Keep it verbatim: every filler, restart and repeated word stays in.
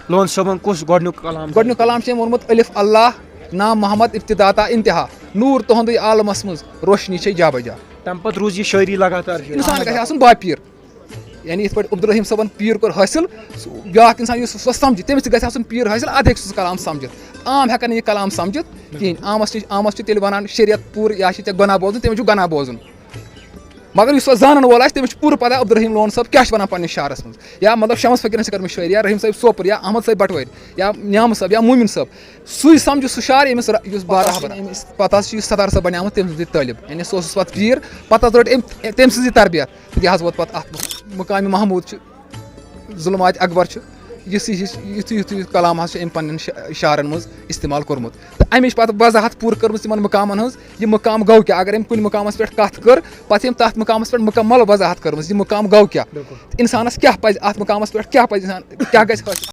لون صٲبن کُس گۄڈٕنیُک کلام؟ گۄڈٕنیُک کلام چھُ أمۍ ووٚنمُت، الف اللہ، نام محمد، ابتدا تا انتہا، نور تُہُنٛدُے عالمس منٛز، روشنی چھے جا بجا۔ تمہِ پتہٕ روٗز یہِ شٲعری لگاتار۔ انسان گژھِ آسُن باپیٖر۔ یعنی یِتھ پٲٹھۍ عبدالرحیم صٲبن پیٖر کوٚر حٲصِل، سُہ بیٛاکھ انسان یُس سُہ سمجھِ، تٔمِس تہِ گژھِ آسُن پیٖر حٲصِل، ادٕ ہیٚکہِ سُہ سُہ کلام سمجھِتھ۔ عام ہٮ۪کن نہٕ یہِ کلام سمجھِتھ کِہینۍ۔ عامس چھِ عامس چھِ تیٚلہِ ونان شریعت پوٗرٕ، یا چھِ ژےٚ گۄناہ بوزُن، تٔمِس چھُ گۄناہ بوزُن۔ مگر یُس سۄ زانن وول آسہِ، تٔمِس چھُ پوٗرٕ پتہ عبدالرحیم لون صٲب کیٛاہ چھُ ونان پننِس شعرس منٛز۔ یا مطلب شمس فقیٖرن چھِ کٔرمٕژ شٲعری، یا رحیم صٲب سوپور، یا احمد صٲب بٹوٲرۍ، یا نیامہٕ صٲب، یا مومن صٲب۔ سُے سمجھِ سُہ شعر، ییٚمِس ر-، یُس بارہ حبر۔ پتہٕ حظ چھُ یہِ ستار صٲب بنیومُت تٔمۍ سٕنٛدِ طٲلب، یعنی سُہ اوسُس پتہٕ پیٖر۔ پتہٕ حظ رٔٹ أمۍ تٔمۍ سٕنٛزٕے تربیت۔ یہِ حظ ووت پتہٕ اتھ مقامِ محمود چھُ، ظلمات اکبر چھُ، یُس یہِ یُتھُے یُتھُے یہِ کلام حظ چھُ أمۍ پننٮ۪ن شا-، شعرن منٛز استعمال کوٚرمُت۔ تہٕ امِچ پتہٕ وضاحت پوٗرٕ کٔرمٕژ یِمن مقامن ہٕنٛز، یہِ مقام گوٚو کیٛاہ؟ اگر أمۍ کُنہِ مقامس پٮ۪ٹھ کتھ کٔر، پتہٕ چھِ أمۍ تتھ مقامس پٮ۪ٹھ مکمل وضاحت کٔرمٕژ، یہِ مقام گوٚو کیٛاہ؟ تہٕ انسانس کیٛاہ پزِ اتھ مقامس پٮ۪ٹھ، کیٛاہ پزِ انسان، کیٛاہ گژھِ حٲصِل؟